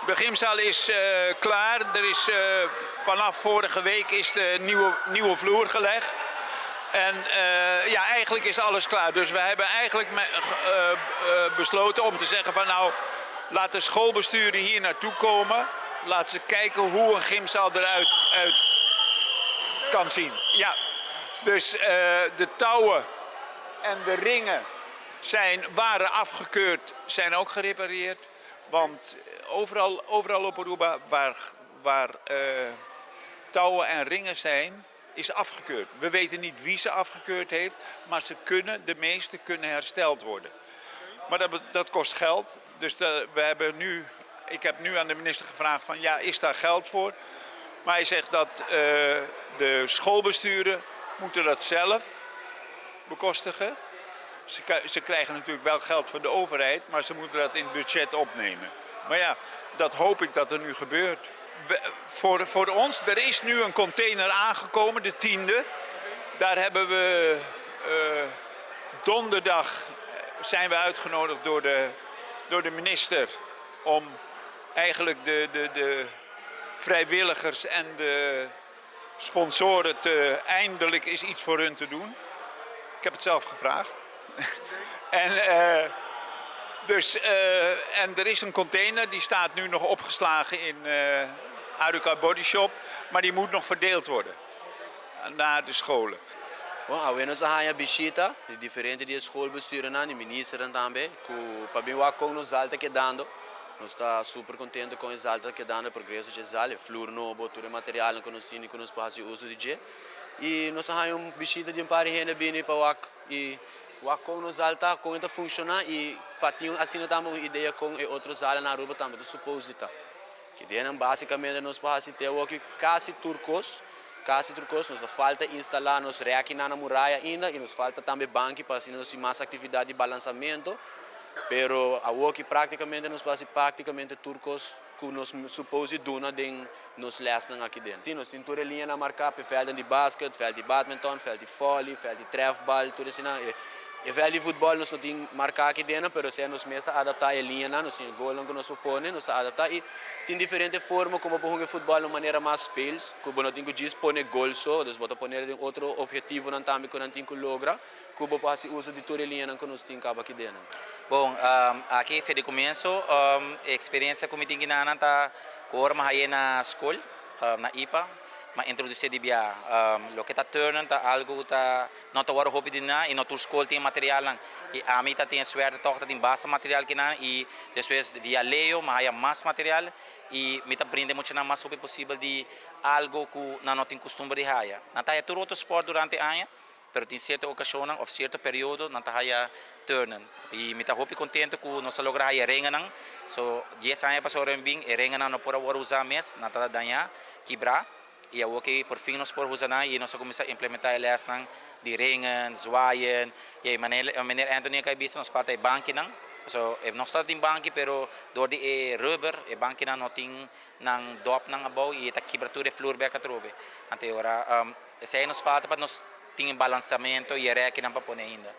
De gymzaal is klaar. Vanaf vorige week is de nieuwe vloer gelegd. En ja, eigenlijk is alles klaar. Dus we hebben eigenlijk besloten om te zeggen van: nou, laat de schoolbesturen hier naartoe komen. Laat ze kijken hoe een gymzaal eruit uit kan zien. Ja, dus de touwen en de ringen waren afgekeurd, zijn ook gerepareerd. Want overal op Aruba waar touwen en ringen zijn, is afgekeurd. We weten niet wie ze afgekeurd heeft, maar de meeste kunnen hersteld worden. Maar dat kost geld. Dus ik heb nu aan de minister gevraagd van: ja, is daar geld voor? Maar hij zegt dat de schoolbesturen moeten dat zelf bekostigen. Ze krijgen natuurlijk wel geld van de overheid, maar ze moeten dat in het budget opnemen. Maar ja, dat hoop ik dat er nu gebeurt. Voor ons, er is nu een container aangekomen, de 10e. Daar hebben we donderdag zijn we uitgenodigd door de minister om eigenlijk de vrijwilligers en de sponsoren eindelijk eens iets voor hun te doen. Ik heb het zelf gevraagd. En dus, en er is een container, die staat nu nog opgeslagen in Aruka Body Shop, maar die moet nog verdeeld worden naar de scholen. Bon, awe nos a haya bishita di diferente di schoolbesturen, di minister tambe, cu pa bin wak con nos zaal ta kedando. Nos ta super contento cu e zaal ta kedando, progreso di zaal, vloer nobo, tur material cu nos tin cu nos por uso di dje. Y nos a haya un bishita di un par di hende bini pa wak y wak con nos zaal ta, con ta funciona y pa tin asina tambe un idea con e otro zaal na Aruba tambe ta suppose ta. Cu den basicamente nos por tin casi tur cos, casi tur cos, nos falta instala nos rek na muraya ainda y nos falta tambe banki pa asina nos tin mas actividad di balansamento, pero aki practicamente nos por practicamente tur cos cu nos suppose duna den nos lesnan aki den. Si, nos tin tur liña marca pa veld di basket, veld di badminton, veld di volley, veld di trefbal, tur asina. E veld di futbol nos no tin marca aki den, pero si nos mes adapta e liña, nos tin gol cu nos por pone, nos adapta y tin diferente forma con por hunga futbol di un manera mas speels, cu no tin cu pone gol so, dus bo ta pone otro obhetivo nan tambe cu nan tin cu logra, cu por haci uso di tur liña cu nos tin caba aki den. Bon, aki for di comienso, experiencia cu mi tin ta cu ora mi na scol, na IPA, m'a introduci di bia loke ta turnen, ta algo cu ta no ta wordo hopi di na y no tur scol tin material nan y ami ta tin suerte toch tin basta material aki nan y despues via Leo m'a haya mas material y mi ta brinda mucho na mas hopi posibel di algo cu nan no tin custumber di haya. Nan ta tur otro sport durante aña, pero tin cierto ocasion of cierto periodo nan ta haya turnen. Y mi ta hopi contento cu nos a logra haya ringen. So 10 aña pasa bin e ringen no por a usa mes, nan ta daña, kibra. Y awor cu por fin nos por usa y nos a cuminsa implementa e lesnan di ringen, zwaaien. Y meneer Anthony a bisa, nos falta e bankinan. So, nos ta tin banki, pero door di e rubber, e bankinan no tin nan dop nan abou y ta kibra tur e vloer bek atrobe. Anto ora, esey nos falta pa nos tin balansamento y reknan pa pone ainda.